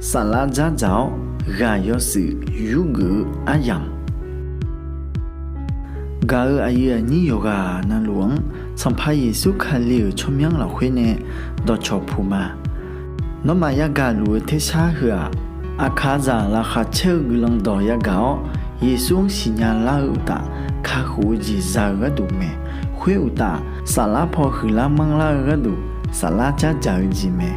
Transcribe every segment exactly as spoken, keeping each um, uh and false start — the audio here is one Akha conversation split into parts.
Saflar dzardzaq-awr ghaq yawshuif yurgeuf-eu aryamq, gaq-euq aqyuif aqnyir yawqghaq navluf-anr Sanqpaq Yeqsur Kali-euq tsawrmyanr lafkhoer nae dawqcawq puq ma. Nawmaf yagaq luf-eu tersar heu-aq, aqkaqzaq laqkhaq caer-eu guiqlanq dawq yagaq-awr, Yeqsur-anr siqnya lar-eu uqtaf, kakhof-eu jeq za-eu gharduq mae. Khoer uqtaf, saflar paw huiqlar manrlar-eu gharduq, saflar dzardzaq-eu jeq mae.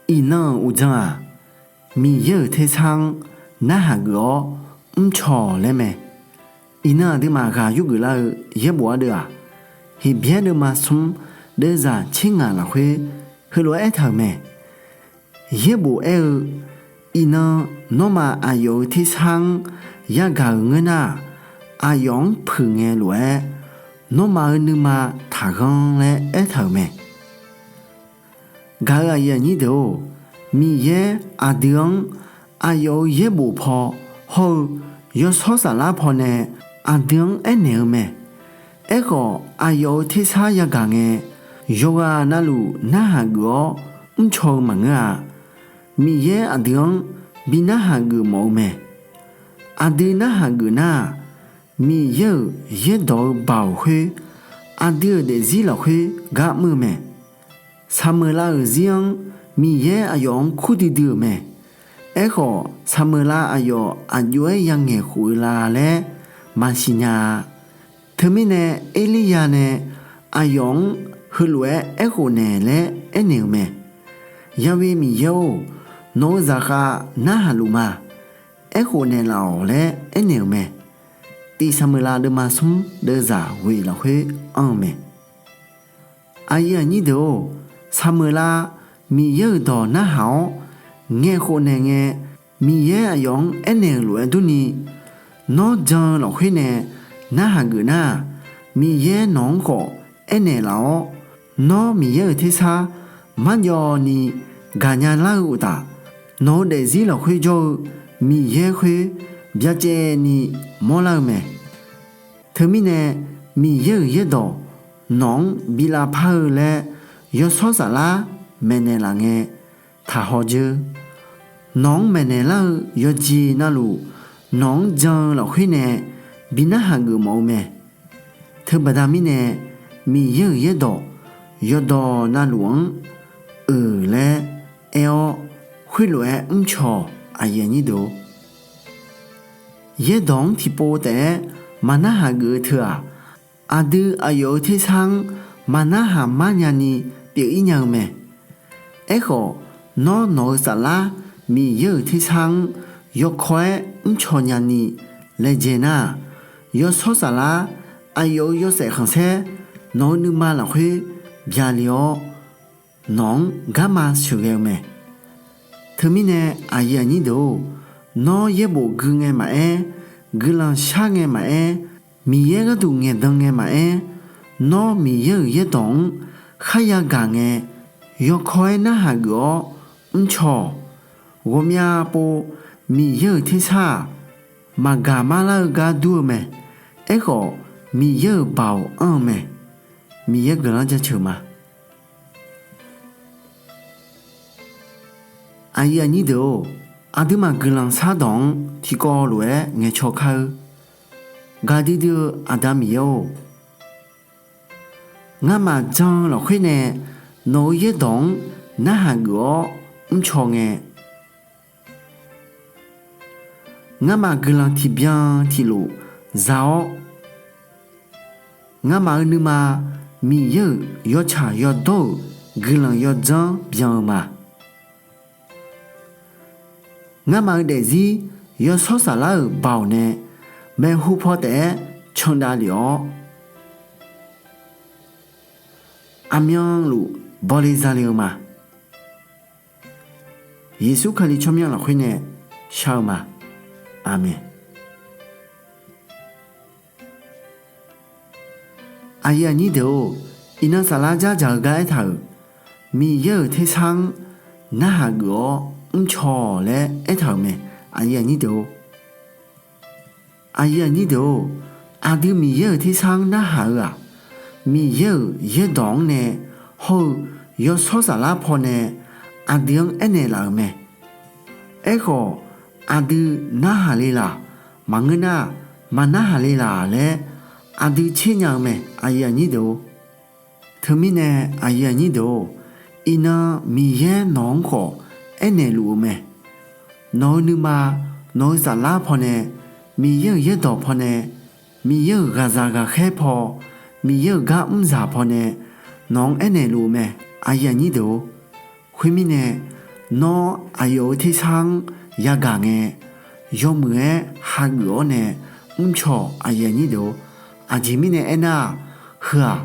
Iqnan-euq uqdzan-aq, Miqyaer-euq tersar-anr narhaq geuf-awr mrcaw-awq laer mae. Iqnan aqduimaf ghaq yurgeuf lar-eu yaerbof ardeuv-aq, Heqbyaer deuvma smr deuvzaq tser ngaq lafkhoer heulof-aer aertaq-euq mae. Yaerbof aer-eu, Iqnan nawmaf aqyawf-euq tersar-anr yagaq-euq ngeur nar-aq, aqyawf-anr puiq ngae lof-aer, nawmaf-euq nuima taqghanr laer aertaq-euq mae. Gaq-euq aqyuif aqnyir deuq-or, Miqyaer aqdui-anr aqyawf-euq yaerbof paw hawr-eu yawshawr saflar pawnae aqdui-anr aernaeq-eu mae. Aerkhawf, aqyawf-euq tersar yagaq ngae, yawqghaq navluf narhaq geuf-awr mrcaw-eu maqngeur-a. Miqyaer aqdui-anr bi narhaq geuf mawf-eu mae. Aqdui narhaq geuf nar-aq, Miqyaer-euq yaerdawq-eu baoq khoer, aqdui-euq daefzir lafkhoer gar mr-eu mae. Saqmeuqlav-euq zir-anr Miqyaer aqyawf-anr kurdui dui-euq mae. Aerkhawf, saqmeuqlav aqyawf aqjox-aer yangaeq khof-eu la laer maqsiq nya-a. Teumirnae, Erlirya nae aqyawf-anr heulof-aer aerkhof naeq laer aernaeq-euq mae. Yawe Miqyaer-or, nawq-eu zaqkhav narhaq luf ma. Aerkhof naeqlaf-awq laer aernaeq-euq mae. Tiq Saqmeuqlav deuvma smr deuvzaq ghoeq lafkhoer anr-eu mae. Aqyuif aqnyir deuq-or, saqmeuqlav Miqyaer-euq dawq narhaq-awr ngaeqkhof naeq ngae, Miqyaer aqyawf-anr aernaeq-euq lof-aer durni, nawr jan-eu lafkhoer nae narhaq geuf nar-aq, Miqyaer nawq-anr khawf aernaeq laf-awr, nawr Miqyaer-euq tersar marjawv ni gaqnya lar-eu uqtaf, nawq-eu daefzir lafkhoer jawr-eu Miqyaer khoer byacaevni mawrlar-eu mae. Teumirnae, Miqyaer-euq yaerdawq nawq-anr bi lavpar-eu laer yawshawr saflar maeqnaeq laf ngae taqhaw dzeur. Nawq-anr maeqnaeq lar-eu yawqjeq navluf nawq-anr jan-eu lafkhoer nae bi narhaq geuf mawf-eu mae. Teubaqda mirnae, Miqyaer-euq yaerdawq yawqdawq navluf-anr euq laer aer-awr, khoerlof-aer mrcaw-awq. Yaerdawq-anr tiqpov taef-aer maqnarhaq geuf-eu teu-aq, aqdui aqyawf-euq tersar-anr maqnarhaq marnya ni pyeuf-ir nya-eu mae. Aerkhawf, nawr nawq-eu saflar Miqyaer-euq tersar-anr yawkawr-aer mrcaw nyani laejae nar-aq, yawshawr saflar aqyawf-euq yawshaef khanqsaer nawq-eu nuima lafkhoer byale-awr, nawq-anr garma sheuqghae-eu mae. Teumirnae, aqyuif aqnyir deuq-or, nawr yaerbof gui ngae maqaer, guiqlanq shar ngae maqaer, Miqyaer gharduq ngaeqdan ngae maqaer, nawr Miqyaer-euq yaerdawq-anr kharya gaq ngae, yawkawr-aer narhaq geuf-awr mrcaw-awq. Ghawqmya pov Miqyaer-euq tersar-aq, maqgaq marlar-eu gar dur-eu mae. Aerkhawf, Miqyaer-euq baoq anr-eu mae. Miqyaer guiqlanq jaceuq ma. Aqyuif aqnyir deuq-or, aqduimaf guiqlanq shardawq-anr tiqkawv lof-aer ngaeqcaw kar-eur. Gaqdui dui-eu Aqda Miqyaer-or, ngamaf jan-eu lafkhoer nae nawq-eu yaerdawq-anr narhaq geuf-awr mrcaw ngae, ngamaf guiqlanq tiqbyan tiqlof za-awr, ngamaf-eu nuima Miqyaer-euq yawtsaq yawdawr-euq guiqlanq yawdzanr byan-eu ma. Ngamaf-eu daefzir yawshawr saflar-euq baoq nae maeqhu paw taef-aer candav lef-awr, aqmyanluf bawle zale-eu ma. Yeqsur Kali tsawrmyanr lafkhoer nae shar-eu ma. Aqmeq. Aqyuif aqnyir deuq-or, iqnan saflar dzardzaq-eu gar aertaq-euq, Miqyaer-euq tersar-anr narhaq geuf-awr mrcaw-awq laer aertaq-euq mae. Aqyuif aqnyir deuq-or, aqdui Miqyaer-euq tersar-anr narhaq-eu-aq, Miqyaer-euq yaerdawq-anr nae hawr-eu yawshawr saflar pawnae aqdui-anr aernaeq laf-euq mae. Aerkhawf, aqdui narhaq le laq, maqngeur nar, maqnarhaq le laq laer aqdui tser nya-eu mae. Teumirnae, iqnan Miqyaer nawq-anr khawf aernaeq luf-eu mae. Nawq-eu nuima, nawq-eu saflar pawnae, Miqyaer-euq yaerdawq pawnae, Miqyaer-euq ghaqzaq ghaqkhaer paw, Miqyaer-euq gar mrzaq pawnae nawq-anr aernaeq luf-eu mae. Khoermirnae, nawr aqyawf-euq tersar-anr yagaq ngae, yawmuiq-aer hageuf-awr nae mrcaw-awq. Aqjeq mirnae aernar-aq, heu-aq,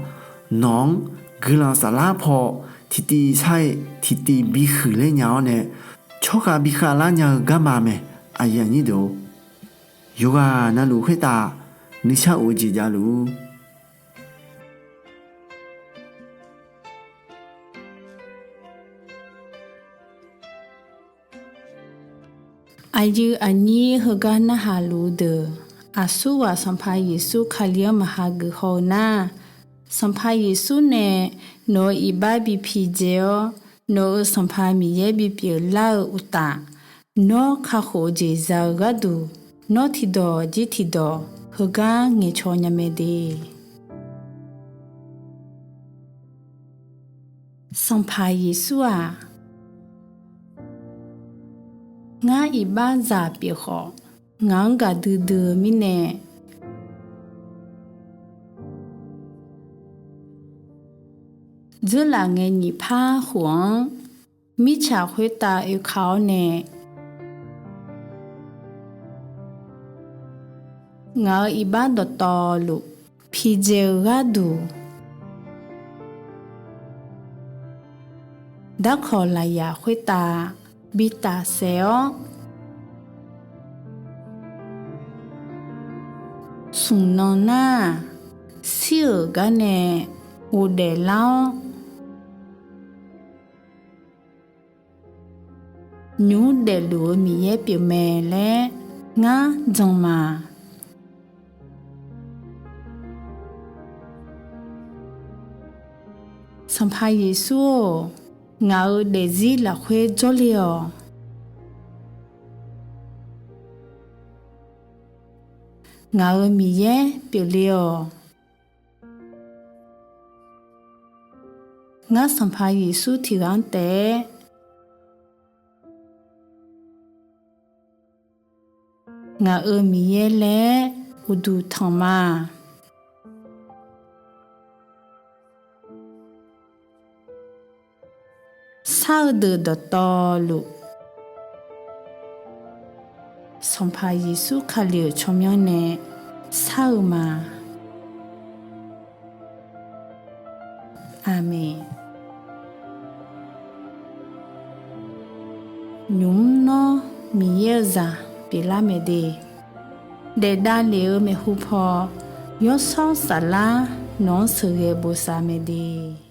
nawq-anr guiqlanq saflar paw tiqtiv sar-ir tiqtiv bihuiq ler nya-awr nae, tsawrkhav bi khavlar nya-eu garma mae. Yawqghaq navluf khoertav nuisar of-eu jeq javluf-ur. Aqyuif aqnyir heugar narhaq luf-eu deuq, aqsurghaq Sanqpaq Yeqsur Kali-anr maqha geuf haw-eu nar, Sanqpaq Yeqsur nae nawq-euq iqbax bi pidzae-awr, nawq-euq Sanqpaq Miqyaer bipyeuf lar-eu uqtaf, nawr kakhof-eu jeq za-eu gharduq, nawr tiqdawq jir tiqdawq heugar ngaeqcaw nya mae de. Sanqpaq Yeqsur-aq, ngar iqbaxzaq pyeuf khawf, ngaq-anr gaqdui dui-eu mirnae, dzeurlaf ngae nyiq par khof-anr mirtsaq khoertav oeka-awr nae, ngaq-euq iqbax dawqtawvluf pidzae-eu gharduq, darkawq lafyaq khoertav bi tafsaef-awr, smq nan nar-aq, shir-euq gar nae ghofdaef lar-awr, nymq mr daefluf-eu Miqyaer pyeufmae laer ngar jan ma. Sanqpaq Yeqsur-or, ngaq-euq daefzir lafkhoer jawrle-awq. Ngaq-euq Miqyaer pyeufle-awq. Ngar Sanqpaq Yeqsur tiqghaq-anr taef-aer ngaq-euq Miqyaer laer uqduq tanq ma. Shar-eu deuq dawqtawvluf, Sanqpaq Yeqsur Kali-euq tsawrmyanr nae shar-eu ma. Aqmeq. Nymq mr nawr Miqyaer-eu zaq pyeuflar mae de, daef davlef-eu maeqhu paw, Yawshawr Saflar nawq-anr sheuqghae bosav mae de.